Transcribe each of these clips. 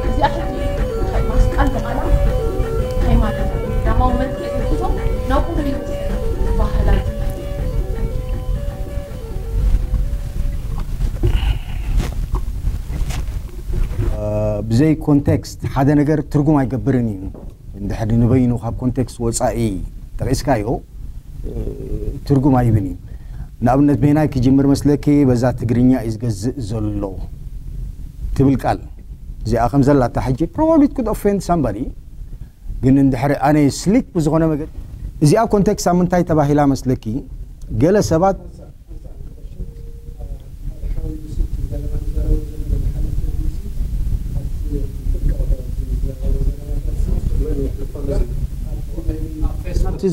እዚኣ ሕጂ ማስቃል ብቓላ እንታይ ማለት እዩ? ቀዳማዊ መልክዕ ዝሕዞ ናብ ኩሉ ይውስን ባህላዊ ብዘይ ኮንቴክስት ሓደ ነገር ትርጉም ኣይገብርን እዩ። እንድሕር ንበይኑ ካብ ኮንቴክስት ወፃኢ ጠቒስካዮ ትርጉም ኣይብን እዩ። ንኣብነት በይናይ ክጅምር መስለኪ በዛ ትግርኛ እዩ ዝገዝእ ዘሎ ትብል ቃል እዚኣ ከም ዘላታ ሕጂ probably it could offend somebody ግን እንድሕር ኣነ ስሊክ ብዝኾነ መገዲ እዚኣ ኮንቴክስት ኣብ ምንታይ ተባሂላ መስለኪ ገለ ሰባት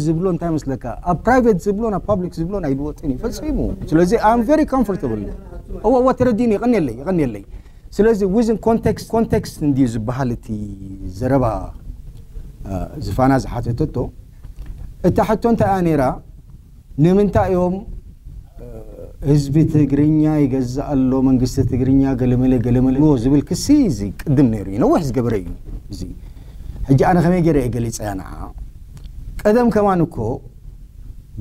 ዝብሎ እንታይ መስለካ ኣብ ፕራይቬት ዝብሎ ናብ ፓብሊክ ዝብሎ ኣይድወጥን እዩ ፈፂሙ ስለዚ I'm very comfortable እዎ እዎ ተረዲኒ ይቐንየለይ ይቐንየለይ ስለዚ within context context እንድዩ ዝበሃል እቲ ዘረባ ዝፋና ዝሓተተቶ እታ ሕቶ እንታይ እያ ነይራ ንምንታይ እዮም ህዝቢ ትግርኛ ይገዝእ ኣሎ መንግስቲ ትግርኛ ገለመለ ገለመለ ዝብል ክሲ እዚ ቅድም ነይሩ እዩ ነዊሕ ዝገበረ እዩ እዚ ሕጂ ኣነ ከመይ ገይረ እየ ገሊፀያ ንዓ ቀደም ከማን እኮ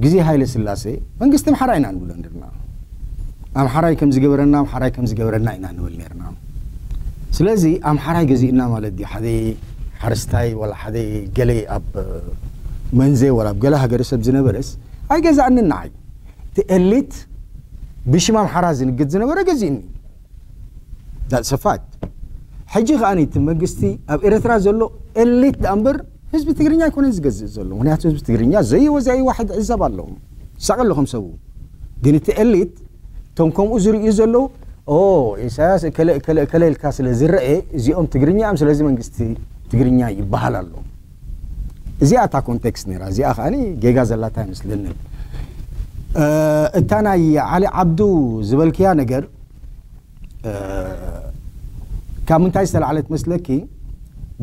ግዜ ሃይለ ስላሴ መንግስቲ ኣምሓራ ኢና ንብሎ ነርና ኣምሓራይ ከም ዝገበረና ኣምሓራይ ከም ዝገበረና ኢና ንብል ነርና ስለዚ ኣምሓራይ ገዚእና ማለት ድዩ ሓደ ሓረስታይ ወላ ሓደ ገለ ኣብ መንዜ ወላ ኣብ ገለ ሃገረሰብ ዝነበረስ ኣይገዛእንን ንዓይ እቲ ኤሊት ብሽም ኣምሓራ ዝንግድ ዝነበረ ገዚእኒ that's a fact ሕጂ ከኣ እቲ መንግስቲ ኣብ ኤርትራ ዘሎ ኤሊት እምበር ህዝቢ ትግርኛ ኣይኮነን ዝገዝእ ዘሎ ምክንያቱ ህዝቢ ትግርኛ ዘይወ ዘይዋሕድ ዕዘብ ኣለዎም ሳቀ ኣለኹም ሰቡ ግን እቲ ኤሊት እቶም ከምኡ ዝርእዩ ዘለዉ ኦ ኢሳያስ እከለ እከለ እከለ ኢልካ ስለ ዝረአ እዚኦም ትግርኛ እዮም ስለዚ መንግስቲ ትግርኛ ይበሃል ኣሎ እዚኣ እታ ኮንቴክስት ነራ እዚኣ ከዓ ጌጋ ዘላታ ይመስለኒ እታ ናይ ዓሊ ዓብዱ ዝበልክያ ነገር ካብ ምንታይ ዝተላዕለት መስለኪ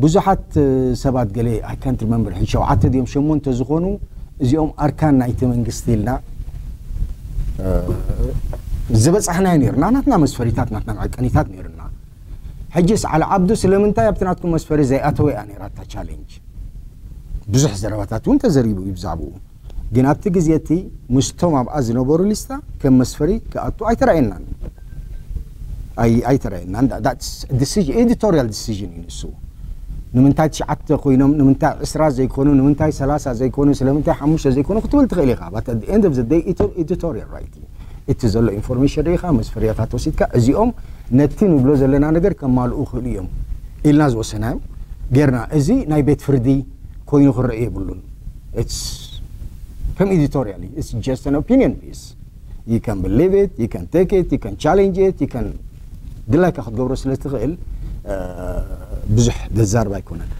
ብዙሓት ሰባት ገለ I can't remember ሕጂ ሸውዓተ ድዮም ሸሞንተ ዝኾኑ እዚኦም ኣርካን ናይቲ መንግስቲ ኢልና ዝበፃሕናዮ ነርና ናትና መስፈሪታት ናትና መዐቀኒታት ነርና ሕጂስ ዓሊ ዓብዱ ስለምንታይ ኣብቲ ናትኩም መስፈሪ ዘይኣተወ እያ ነራ እታ ቻሌንጅ ብዙሕ ዘረባታት እውን ተዘሪቡ እዩ ብዛዕባኡ ግን ኣብቲ ግዜ እቲ ምስቶም ኣብኣ ዝነበሩ ሊስታ ከም መስፈሪ ክኣቱ ኣይተራእየናን ኣይተራእየናን ኤዲቶሪያል ዲሲዥን እዩ ንሱ ንምንታይ ትሽዓተ ኮይኖም ንምንታይ ዕስራ ዘይኮኑ ንምንታይ ሰላሳ ዘይኮኑ ስለምንታይ ሓሙሽተ ዘይኮኑ ክትብል ትኽእል ኢኻ but at the end of the day editorial right እቲ ዘሎ ኢንፎርሜሽን ርኢኻ መስፈርያታት ወሲድካ እዚኦም ነቲ ንብሎ ዘለና ነገር ከማልኡ ክእሉ እዮም ኢልና ዝወሰናዮም ጌርና እዚ ናይ ቤት ፍርዲ ኮይኑ ክረአ የብሉን ከም editorial it's just an opinion piece you can believe it you can take it you can challenge it you can ድላይካ ክትገብሮ ስለ ትኽእል ብዙሕ ዘዛርብ ኣይኮነን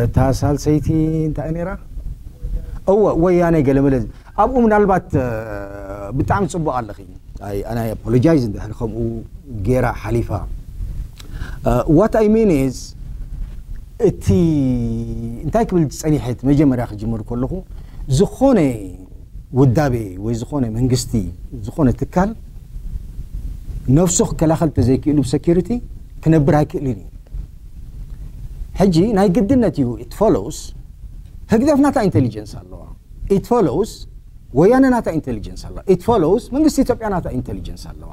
እታ ሳልሰይቲ እንታይ ነራ እወ ወያነ ገለመለ ኣብኡ ምናልባት ብጣዕሚ ፅቡቅ ኣለኺ ኣይ ኣና ኣፖሎጃይዝ እንድሕር ከምኡ ጌራ ሓሊፋ what I mean is እቲ እንታይ ክብል ዝፀኒሐ እቲ መጀመርያ ክጅምር ከለኹ ዝኾነ ውዳቤ ወይ ዝኾነ መንግስቲ ዝኾነ ትካል ነፍሱ ክከላኸል ተዘይክእሉ ብሰኪሪቲ ክነብር ኣይክእልን እዩ ሕጂ ናይ ግድነት እዩ it follows ህግደፍ ናታ ኢንቴሊጀንስ ኣለዋ it follows ወያነ ናታ ኢንቴሊጀንስ ኣለዋ it follows መንግስቲ ኢትዮጵያ ናታ ኢንቴሊጀንስ ኣለዋ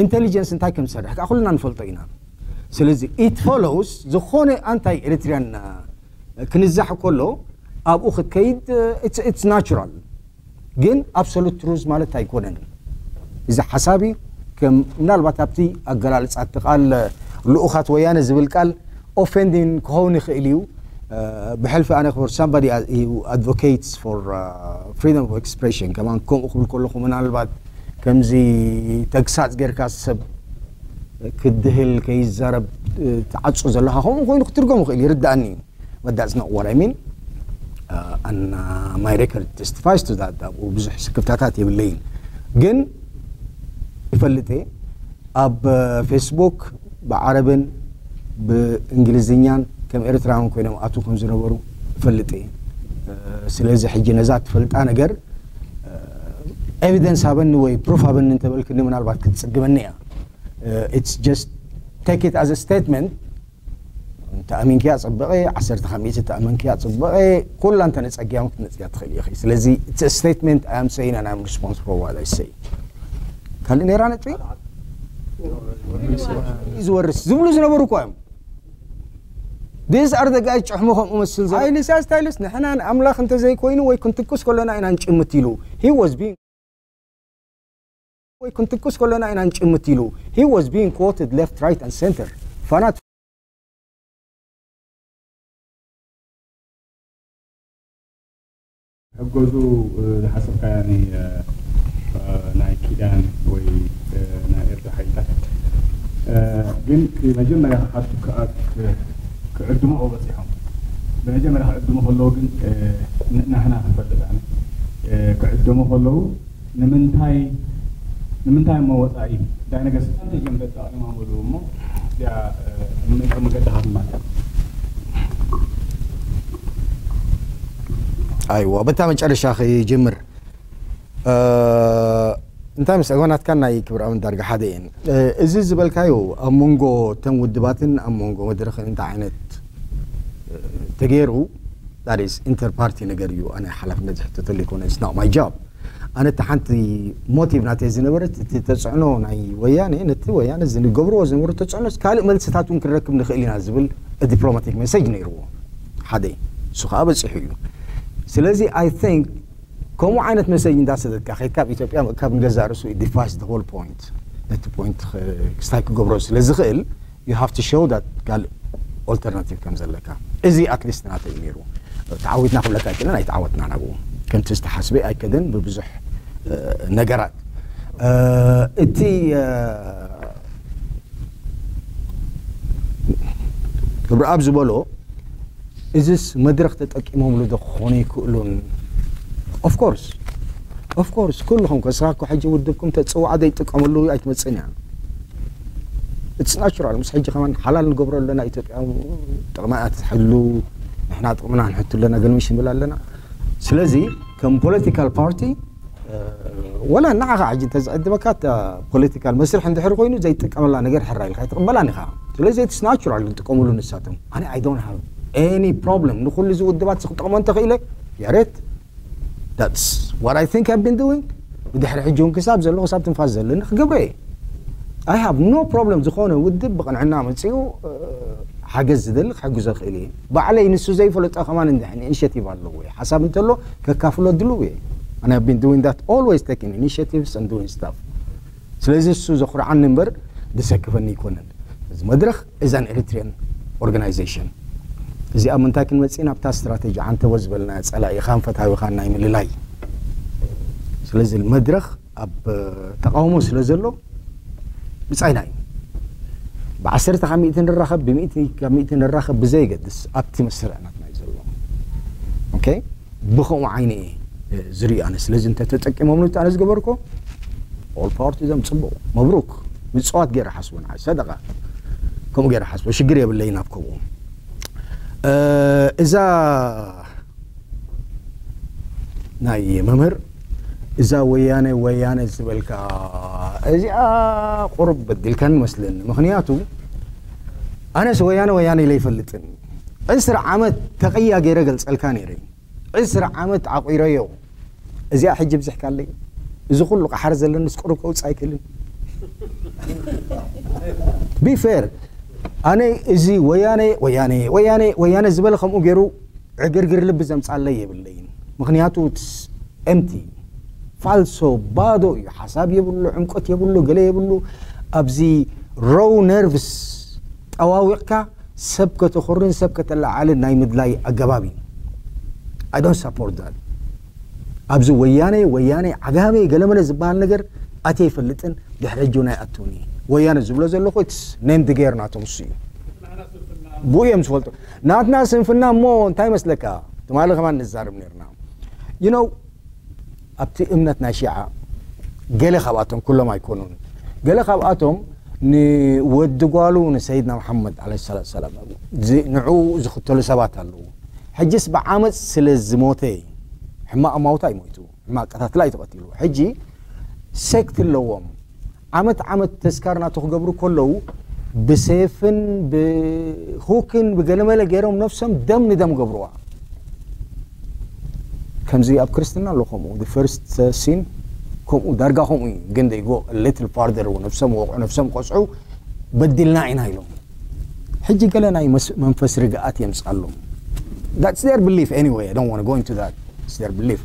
ኢንቴሊጀንስ እንታይ ከም ዝሰርሕ ከዓ ኩልና ንፈልጦ ኢና ስለዚ it follows ዝኾነ ኣንታይ ኤሪትሪያን ክንዛሕ ከሎ ኣብኡ ክትከይድ it's natural ግን absolute truth ማለት ኣይኮነን እዚ ሓሳብ እዩ ከም ምናልባት ኣብቲ ኣገላልፃ እቲ ቃል ልኡኻት ወያነ ዝብል ቃል offending ክኸውን ይኽእል እዩ ብሕልፊ ኣነ for somebody who advocates for freedom of expression ከማን ከምኡ ክብል ከለኹ ምናልባት ከምዚ ተግሳፅ ጌርካ ሰብ ክድህል ከይዛረብ ትዓፁ ዘለካ ከምኡ ኮይኑ ክትርጎም ይኽእል ይርዳእኒ እዩ but that's not what I mean uh, and uh, my record testifies to that ኣብኡ ብዙሕ ስክፍታታት የብለይን ግን ይፈልጥ እየ ኣብ ፌስቡክ ብዓረብን ብእንግሊዝኛን ከም ኤርትራውን ኮይኖም ኣቱ ከም ዝነበሩ ይፈልጥ እየ ስለዚ ሕጂ ነዛ ትፈልጣ ነገር ኤቪደንስ ሃበኒ ወይ ፕሩፍ ሃበኒ እንተበልክኒ ምናልባት ክትፅግመኒ እያ It's just take it as a statement. እንተ ኣሚንክያ ጽብቐ፣ ዓሰርተ ካብ ሚእቲ እንተ ኣመንክያ ጽብቐ፣ ኩላ እንተ ነጸጊያ እውን ክትነጽግያ ትኽእል ኢኺ። ስለዚ እቲ statement I am saying and I am responsible for what I say. ካልእ ነይራ ነጥቢ? ዝወርስ ዝብሉ ዝነበሩ እኮ እዮም። These are the guys ጭሕሙ ከምኡ መስል ዘ-፣ ሃይለ ኢሳያስ፣ ሃይለስ ንሕና ንኣምላኽ እንተዘይኮይኑ ወይ ክንትኩስ ከሎና ኢና ንጭምት ኢሉ። He was being ወይ ክንትኩስ ከሎና ኢና ንጭምት ኢሉ። He was being quoted left, right and center. ፋና ሕገዙ ዝሓሰብካያ ናይ ኪዳን ወይ ናይ ኤርትራ ሓይልታት ግን መጀመርያ ክዓቱ ክዕድሙ በፂሖም ብመጀመርያ ክዕድሙ ከለዉ ግን ናህና ክንፈልጥ ኣነ ክዕድሙ ከለዉ ንምንታይ ንምንታይ እሞ ወፃኢ እንታይ ነገር ስትራቴጂ እዮም ተጠቒሞምሉ እሞ እዚኣ መገዲ ካብ ማለት ኣይዋ በታ መጨረሻ ክጅምር እንታይ ምስ ዕጎናትካን ናይ ክብር ኣምን ዳርጋ ሓደ እየን እዚ ዝበልካዮ ኣብ መንጎ ተን ውድባትን ኣብ መንጎ መድረኽን እንታይ ዓይነት ተገይሩ that is inter party ነገር እዩ ኣነ ሓላፍነት ዝሕተተሉ ይኮነ it's not my job ኣነ እቲ ሓንቲ ሞቲቭ ናተይ ዝነበረት እቲ ተፅዕኖ ናይ ወያነ ነቲ ወያነ ዝገብርዎ ዝነበሩ ተፅዕኖ ካልእ መልስታት እውን ክንረክብ ንኽእል ኢና ዝብል ዲፕሎማቲክ ሜሴጅ ነይርዎ ሓደ እሱ ከዓ በፂሑ እዩ ስለዚ I think ከምኡ ዓይነት ሜሴጅ እንዳሰደድካ ከይድካ ኣብ ኢትዮጵያ ምእካብ ንገዛእ ርእሱ defies the whole point ነቲ point ክስታይ ክገብሮ ስለ ዝኽእል you have to show that ካልእ alternative ከም ዘለካ እዚ at least ናተይ ነይሩ ተዓዊትና ክብለካ ኣይክእልን ኣይተዓወትናን ኣብኡ ከምቲ ዝተሓስበ ኣይከደን ብብዙሕ ነገራት እቲ ክብረኣብ ዝበሎ እዚስ መድረኽ ተጠቂሞምሉ ዶ ክኾኑ ይክእሉን of course of course ኩልኹም ከስኻ እኮ ሕጂ ውድብኩም ተፅዋዓ ዘይጥቀምሉ ኣይትመፅእን እያ it's natural ምስ ሕጂ ከማን ሓላል ንገብሮ ኣለና ኢትዮጵያ ጥቕማ ትሕሉ ንሕና ጥቕምና ንሕቱ ኣለና ገልምሽ ንብል ኣለና ስለዚ ከም ፖለቲካል ፓርቲ ወላ ንዓኻ ሕጂ እንተዝዕድመካ ፖለቲካል መስርሕ እንድሕር ኮይኑ ዘይጥቀመላ ነገር ሕራ ኢልካ ኣይትቕበላን ኢኻ ስለዚ it's natural ዝጥቀምሉ ንሳቶም ኣነ I don't have any problem ንኩሉ እዚ ውድባት ክጠቕሞ እንተኽኢለ ያሬት that's what I think I've been doing ብድሕሪ ሕጂ እውን ክሳብ ዘለኹ ክሳብ ትንፋስ ዘለኒ ክገብረ እየ I have no problem ዝኾነ ውድብ ብቕንዕና መፂኡ ሓገዝ ዝደሊ ክሕግዞ ይኽእል እየ ባዕለይ ንሱ ዘይፈለጦ ከማን እንድሕን ኢኒሽቲቭ ኣለዎ እየ ሓሳብ እንተሎ ከካፍሎ ድልው እየ and I've been doing that always taking initiatives and doing stuff ስለዚ እሱ ዘኹርዓኒ እምበር ዝሰክፈኒ ኣይኮነን እዚ መድረኽ is an Eritrean organization እዚኣ ምንታይ ክንመፅእ ናብታ ስትራቴጂ ዓንተቦ ዝበልና ፀላኢኻን ፈታዊኻን ናይ ምልላይ ስለዚ መድረኽ ኣብ ተቃውሞ ስለ ዘሎ ብጻይና እዩ ብዓሰርተ ካብ ሚእቲ ንራኸብ ብሚእቲ ካብ ሚእቲ ንራኸብ ብዘየገድስ ኣብቲ መስርዕ ናትና እዩ ዘሎ ኦኬ ብኸምኡ ዓይነ እየ ዝርኢ ኣነ ስለዚ እንተ ተጠቂሞምሉ ኣነ ዝገበርኮ all power to them ፅቡቕ መብሩክ ምፅዋት ገይረ ሓስቦ ንዓይ ሰደቃ ከምኡ ገይረ ሓስቦ ሽግር የብለይን ኣብ ከምኡ እዛ ናይ መምህር እዛ ወያነ ወያነ ዝበልካ እዚኣ ቁሩብ በዲልካን ይመስለኒ ምክንያቱ ኣነስ ወያነ ወያነ ኢለ ይፈልጥን ዕስራ ዓመት ተቕያ ገይረ ገልፀልካ ነይረ ዕስራ ዓመት ዓቑረዮ እዚኣ ሕጂ ብዝሕካለይ እዚ ኩሉ ቃሓር ዘለንስ ቁሩብ ከውፅእ ኣይክእልን be fair ኣነ እዚ ወያነ ወያነ ወያነ ወያነ ዝበለ ከምኡ ገይሩ ዕግርግር ልቢ ዘምፃለይ የብለይን ምክንያቱ empty ፋልሶ ባዶ እዩ ሓሳብ የብሉ ዕምቆት የብሉ ገለ የብሉ ኣብዚ row nerves ጠዋዊቕካ ሰብ ከተኹርን ሰብ ከተለዓዕልን ናይ ምድላይ ኣገባብ እዩ I don't support that ኣብዚ ወያነ ወያነ ዓጋመ ገለመለ ዝበሃል ነገር ኣትየ ይፈልጥን ድሕሪ ሕጂ ናይ ኣትውኒ ወያነ ዝብሎ ዘለኹ it's named the game ናቶም እሱ እዩ ብኡ እዮም ዝፈልጡ ናትና ስንፍና እሞ እንታይ መስለካ ትማሊ ከማን ንዛረብ ነርና you know ኣብቲ እምነት ናይ ሺዓ ገለ ካብኣቶም ኩሎም ኣይኮኑን ገለ ካብኣቶም ንወዲ ጓሉ ንሰይድና መሓመድ ዓለ ሰላት ሰላም ንዕኡ ዝኽተሉ ሰባት ኣለዉ ሕጅስ ብዓመፅ ስለ ዝሞተ ሕማቕ ማውታ ይሞይቱ ሕማቕ ቀታትላ እዩ ተቐቲሉ ሕጂ ሴክት ኣለዎም ዓመት ዓመት ተስካር ናቶ ክገብሩ ከለዉ ብሴፍን ብሁክን ብገለመለ ገይሮም ነፍሶም ደም ንደም ገብርዋ። ከምዚ ኣብ ክርስትና ኣሎ ከምኡ፣ the first sin ከምኡ፣ ዳርጋ ከምኡ እዩ። ግን they go a little farther፣ ነፍሶም ወቕዑ፣ ነፍሶም ቆስዑ፣ በዲልና ኢና ኢሎም። ሕጂ ገለ ናይ መስ- መንፈስ ርግኣት የምጻሎም። That's their belief anyway, I don't want to go into that. It's their belief.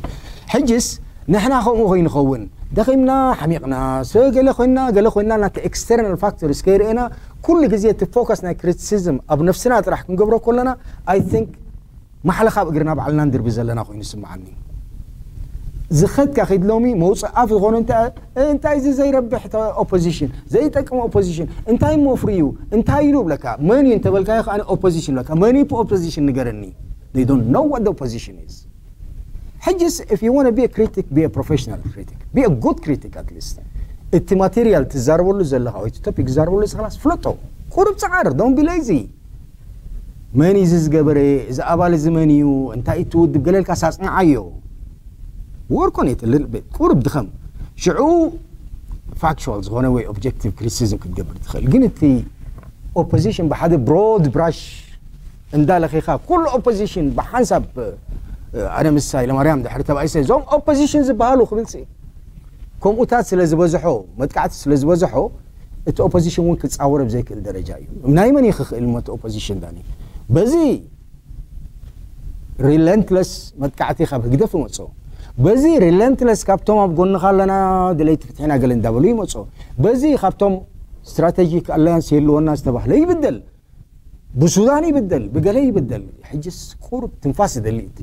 ሕጅስ ንሕና ከምኡ ከይንኸውን፣ ደኺምና፣ ሓሚቕና፣ ሰ- ገለ ኮይና፣ ገለ ኮይና፣ ናቲ external factors ከይርእና ኩሉ ግዜ እቲ ፎከስ ናይ ክሪቲሲዝም ኣብ ነፍስና ጥራሕ ክንገብሮ ከለና፣ I think ማሕለኻ ኣብ እግርና ባዕልና ንድርቢ ዘለና ኮይኑ ይስምዓኒ። ዝኸድካ ከይድ ሎሚ መውፅእ ኣፍ ዝኾነ እንታይ እንታይ እዚ ዘይረብሕ ተ- ኦፖዚሽን፣ ዘይጠቅም ኦፖዚሽን፣ እንታይ እሞ ፍሪ እዩ፣ እንታይ ኢሉ ብለካ፣ መን እዩ እንተበልካዮ ከኣ ኦፖዚሽን ብለካ፣ መን እዩ ኦፖዚሽን ንገረኒ። They don't know what the opposition is. ሕጅስ if you want to be a critic, be a professional critic, be a good critic at least. እቲ ማቴሪያል ትዛረበሉ ዘለኻ ወይ እቲ ቶፒክ ትዛረበሉ ዘለኻ ፍለጦ። ቁሩብ ጸዓር፣ don't be lazy. መን እዩ እዚ ዝገበረ፣ እዚ ኣባል እዚ መን እዩ፣ እንታይ እዩ እቲ ውድብ ገለልካ ሳጽንዓዮ። Work on it a little bit. ቁሩብ ድኸም። ሽዑ ፋክቹዋል ዝኾነ ወይ ኦብጀክቲቭ ክሪቲሲዝም ክትገብር ትኽእል። ግን እቲ ኦፖዚሽን ብሓደ ብሮድ ብራሽ እንዳለኺኻ ኩሉ ኦፖዚሽን ብሓንሳብ፣ ኣነ ምስ ሃይለማርያም ድሕሪ ተባኢሰ እዞም ኦፖዚሽን ዝበሃሉ ክብል ሲ ከምኡታት ስለ ዝበዝሖ፣ መጥቃዕቲ ስለ ዝበዝሖ፣ እቲ ኦፖዚሽን እውን ክጻወር ኣብ ዘይክእል ደረጃ እዩ። ናይ መን እዩ ክኽእል እሞ እቲ ኦፖዚሽን ዳኒ? በዚ ሪለንትለስ መጥቃዕቲ ካብ ህግደፍ ይመጾ። በዚ ሪለንትለስ ካብቶም ኣብ ጎንኻ ኣለና፣ ደለይቲ ፍትሒና ገለ እንዳበሉ ይመጾ። በዚ ካብቶም ስትራቴጂክ ኣላያንስ የልወና ዝተባህለ ይብደል። ብሱዳን ይብደል፣ ብገለ ይብደል። ሕጅስ ቁሩብ ትንፋስ ይደሊ እቲ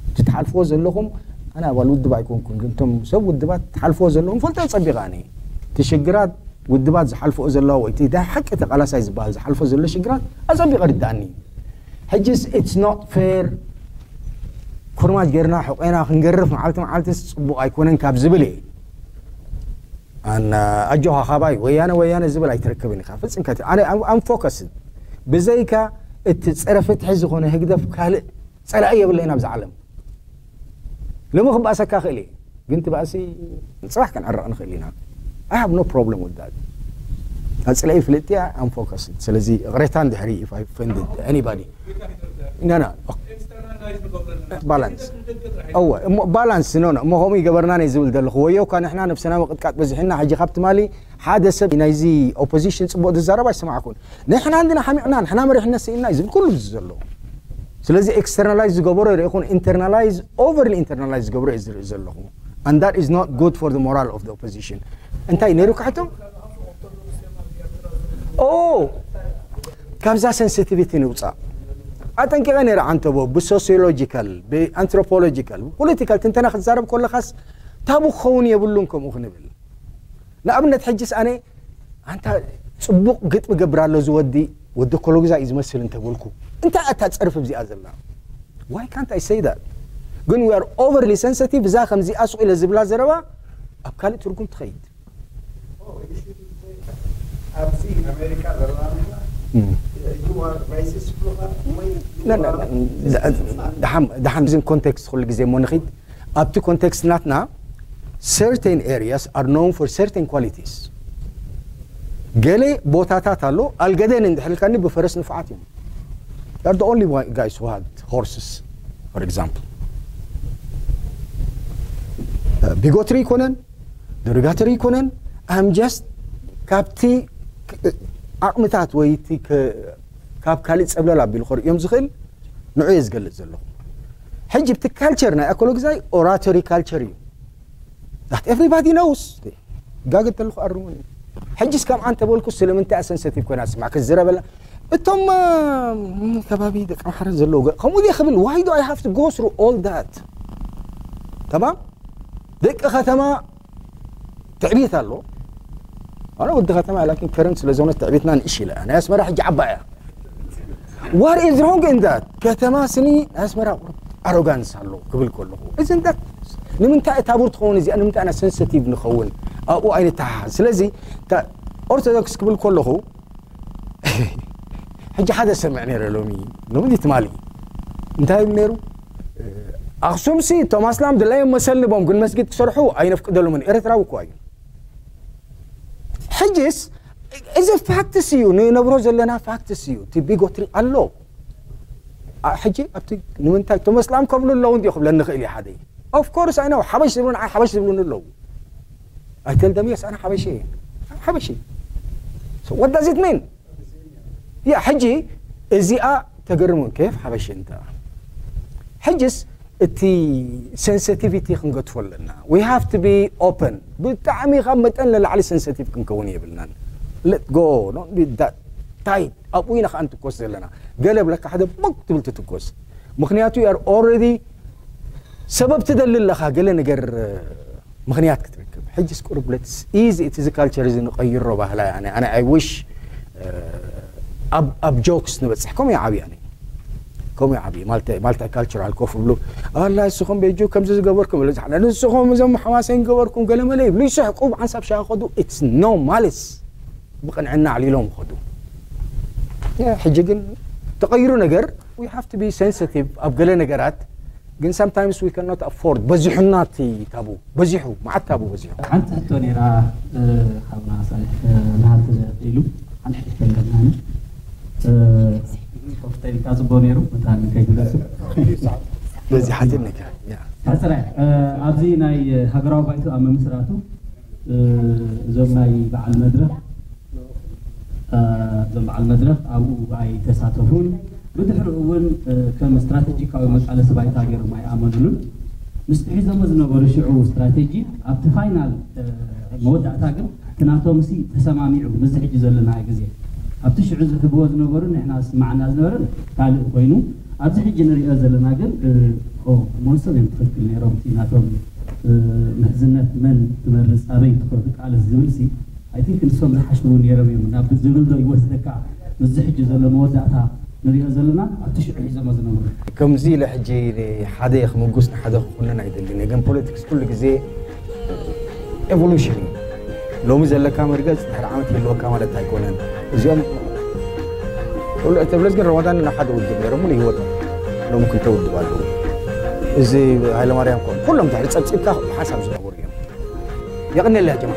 እቲ ትሓልፍዎ ዘለኹም። ኣነ ኣባል ውድብ ኣይኮንኩን፣ ግን እቶም ሰብ ውድባት ትሓልፍዎ ዘለኹም ፈልጦ ጸቢቓ። ኣነ እቲ ሽግራት ውድባት ዝሓልፍዎ ዘለዋ ወይ እቲ ናይ ሓቂ ተቓላሳይ ዝበሃል ዝሓልፎ ዘሎ ሽግራት ኣጸቢቐ ርዳኣኒ። ሕጅስ it's not fair። ኩርማጅ ጌርና ሕቆና ክንገርፍ መዓልቲ መዓልትስ ጽቡቕ ኣይኮነን ካብ ዝብል እየ። ኣን ኣጆኻ ካባይ ወያነ ወያነ ዝብል ኣይትረክብን ኢኻ። ፍጽም ከት ኣነ ኣም ፎከስ ብዘይካ እቲ ጸረ ፍትሒ ዝኾነ ህግደፍ ካልእ ጸላኢ የብለይን ኣብዚ ዓለም። ሎሚ ክባእሰካ ክእል እየ፣ ግን ትባእሲ ጽባሕ ክንዕረቕ ንኽእል ኢና። I have no problem with that. ኣጽላኢ ፍልጥቲ ኣም ፎከስ። ስለዚ እቕሬታ እንድሕሪ if I offended anybody. No, no. ባላንስ። እወ፣ እሞ ባላንስ፣ ኖ፣ ኖ፣ እሞ ከምኡ ይገበርና ነይ ዝብል ዘለኹ። ወዮ እኳ ንሕና ነብስና ምቕጥቃጥ በዚሕና፣ ሕጂ ካብ ትማሊ ሓደ ሰብ ናይዚ ኦፖዚሽን ጽቡቕ ዝዛረብ ኣይሰማዕኩን። ንሕና እንድና ሓሚቕና፣ ንሕና መሪሕነት ስኢንና እዩ ዝብል ኩሉ እዚ ዘሎ። ስለዚ ኤክስተርናላይዝ ዝገበሮ ይርኢ ይኹን፣ ኢንተርናላይዝ፣ ኦቨርሊ ኢንተርናላይዝ ዝገብሮ እየ ዝርኢ ዘለኹ። And that is not good for the moral of the opposition. እንታይ ነይሩ ካሕቶም? ኦ፣ ካብዛ ሴንሲቲቪቲ ንውፃእ። ኣጠንቂቐ ነይረ ዓንተቦ፣ ብሶሲዮሎጂካል፣ ብኣንትሮፖሎጂካል፣ ብፖለቲካል ትንተና ክትዛረብ ከለኻስ ታቡ ክኸውን የብሉን ከምኡ ክንብል። ንኣብነት ሕጅስ ኣነ ኣንታ ጽቡቕ ግጥሚ ገብር ኣሎ እዚ ወዲ፣ ወዲ ኮሎግዛ እዩ ዝመስል እንተበልኩ፣ እንታይ ኣታ ጸርፍ እዚኣ ዘላ? Why can't I say that? ግን we are overly sensitive። እዛ ከምዚኣ ሱቕ ኢለ ዝብላ ዘረባ ኣብ ካልእ ትርጉም ትኸይድ። ኣብዚ ኣሜሪካ ዘለና ንሕና you are racist ብሉኻ ወይ you ና- ና- are ና- ዳ- ዳ- ደሓን ደሓን ዝን ኮንቴክስት ኩሉ ግዜ እሞ ንኺድ ኣብቲ ኮንቴክስት ናትና certain areas are known for certain qualities። ገለ ቦታታት ኣሎ ኣልገደን እንድሕልካኒ ብፈረስ ንፉዓት እዮም። They are the only one- guys who had horses, for example. ቢጎትሪ ይኮነን፣ ደሪጋተሪ ይኮነን። I'm just ካብቲ ዓቕምታት ወይ እቲ ከ- ካብ ካልእ ጸብለል ኣቢሉ ከርእዮም ዝኽእል ንዑ እየ ዝገልጽ ዘለኹ። ሕጂ እቲ ካልቸር ናይ ኣኮሎግዛይ ኦራቶሪ ካልቸር እዩ። That everybody knows። ጋግጥ ተለኹ ኣርሙኒ። ሕጂስ ከምኣ እንተበልኩ ስለምንታይ እያ ሰንሰቲቭ ኮይና ትስማዕ? ክዝረበላ እቶም እ፣ ከባቢ ደቂ ኣምሓራ ዘለዉ ገ- ከምኡ ድየ ክብል? Why do I have to go through all that? ተማም። ደቂ ከተማ ትዕቢት ኣሎ። ኣነ ወዲ ከተማ እየ፣ ላኪን ከረን ስለ ዝኾነት ትዕቢትና ንእሽ ኢለ እያ። ናይ ኣስመራ ሕጂ ዓባይ እያ። What is wrong in that? ከተማ ስኒ ናይ ኣስመራ ኣሮጋንስ ኣሎ ክብል ከለኹ፣ እዚ እንታይ ንምንታይ እያ ታቡር ትኸውን እዚኣ? ንምንታይ ኢና ሰንሰቲቭ ንኸውን? ኣብኡ ኣይንተሓሓዝ። ስለዚ እታ ኦርቶዶክስ ክብል ከለኹ ሕጂ ሓደ ሰምዕ ነይረ ሎሚ ሎሚ ትማሊ እንታይ ይብል ነይሩ? ኣኽሱምሲ እቶም ኣስላም ድላዮም መሰል ንቦም ግን መስጊድ ክሰርሑ ኣይነፍቅደሎምን። ኤርትራዊ እኮ እዩ። ሕጅስ እዚ ፋክትስ እዩ፣ ንነብሮ ዘለና ፋክትስ እዩ። እቲ ቢጎትሪ ኣሎ። ሕጂ ኣብቲ ንምንታይ እቶም እስላም ከብሉ ኣለዉ እንዲ ክብለኒ ይኽእል እዩ ሓደ። ኦፍኮርስ ኣይ ነው ሓበሽ ዝብሉን ሓበሽ ዝብሉን ኣለዉ። ኣይተልደም የስ ኣነ ሓበሽ እየ። ሓበሽ what does it mean? ያ ሕጂ እዚኣ ተገርሙን ኬፍ ሓበሽ እንተ ሕጅስ እቲ ሴንሲቲቪቲ ክንገድፎ ኣለና። We have to be open። ብጣዕሚ ካብ መጠን ንላዕሊ ሴንሲቲቭ ክንከውን የብልናን። Let go. Don't be that tight። ኣብኡ ኢና ከዓ ንትኮስ ዘለና። ገለ ብለካ ሓደ ቦግ ትብል ትትኮስ። ምክንያቱ you are already ሰበብ ትደሊ ኣለኻ ገለ ነገር ምኽንያት ክትረክብ። ሕጅስ ቁርብ let's ease it። እዚ ካልቸር እዚ ንቐይሮ ባህላ። ኣነ ኣነ I wish ኣብ ጆክስ ንበፅሕ። ከምኡ ይዓብዩ ኣነ ከምኡ ይዓብዩ። ማልቲ ካልቸራል ኮፍ ብሉ ኣላ ንስኹም ቤጁ ከምዚ ዝገበርኩም ኢሉ ዝሓለ ንስኹም እዞም ሓማሰን ገበርኩም ገለ መለ ይብሉ ይስሕቁ ብሓንሳብ ሻኸዱ it's no malice። ብቕንዕና ኣዕሊሎም ይኸዱ። ሕጂ ግን ተቐይሩ ነገር we have to be sensitive ኣብ ገለ ነገራት ግን sometimes we cannot afford። በዚሑና እቲ ታቡ በዚሑ መዓት ታቡ በዚሑ። ሓንቲ ሕቶ ነይራ ሓብና ሳልሕ ናሃልተ ዘኽኢሉ ሓንቲ ሕቶ ኣለና። ኮፍተሪካ ጽቦ ነይሩ መታን ከይግለሱ በዚ ሓንቲ ነገር ሕፅራይ ኣብዚ ናይ ሃገራዊ ባይቶ ኣብ ምምስራቱ እዞም ናይ በዓል መድረኽ እዞም በዓል መድረኽ ኣብኡ ኣይተሳተፉን። ብድሕሪኡ እውን ከም ስትራቴጂካዊ መቃለሲ ባይታ ገይሮም ኣይኣመኑሉን። ምስቲ ሒዞሞ ዝነበሩ ሽዑ ስትራቴጂ ኣብቲ ፋይናል መወዳእታ ግን እቲ ናቶም ሲ ተሰማሚዑ ምስዚ ሕጂ ዘለናዮ ግዜ ኣብቲ ሽዑ ዝሕብዎ ዝነበሩ ንሕና ዝስማዓና ዝነበረን ካልእ ኮይኑ ኣብዚ ሕጂ ንሪኦ ዘለና ግን እሞ ንሶም እዮም ትኽክል ነይሮም እቲ ናቶም ምሕዝነት መን ትመርፅ ኣበይ ትኸዱ ቃለስ ዝብል ሲ ኣይ ቲንክ ንሶም ዝሓሽቡ ነይሮም እዮም ናብ ዝብል ዶ ይወስደካ ምስዚ ሕጂ ዘሎ መወዳእታ ንሪኦ ዘለና ኣብቲ ሽዑ ሒዞሞ ዝነበሩ። ከምዚ ኢለ ሕጂ ሓደ ክምጉስ ንሓደ ክኹንን ኣይደልን እየ ግን ፖለቲክስ ኩሉ ግዜ ኤቮሉሽን እዩ። ሎሚ ዘለካ መርገፅ ድሕሪ ዓመት ይህልወካ ማለት ኣይኮነን። እዚኦም ኩሉ እተብለስ ግን ረመዳን ናብ ሓደ ውድብ ነይሮም ሙሉ ህይወቶም ሎሚ ክልተ ውድብ ኣለዉ። እዚ ሃይለማርያም ኮን ኩሎም ድሕሪ ፀብፂብካ ሓሳብ ዝነበሩ እዮም። የቐንየለይ ጀማ።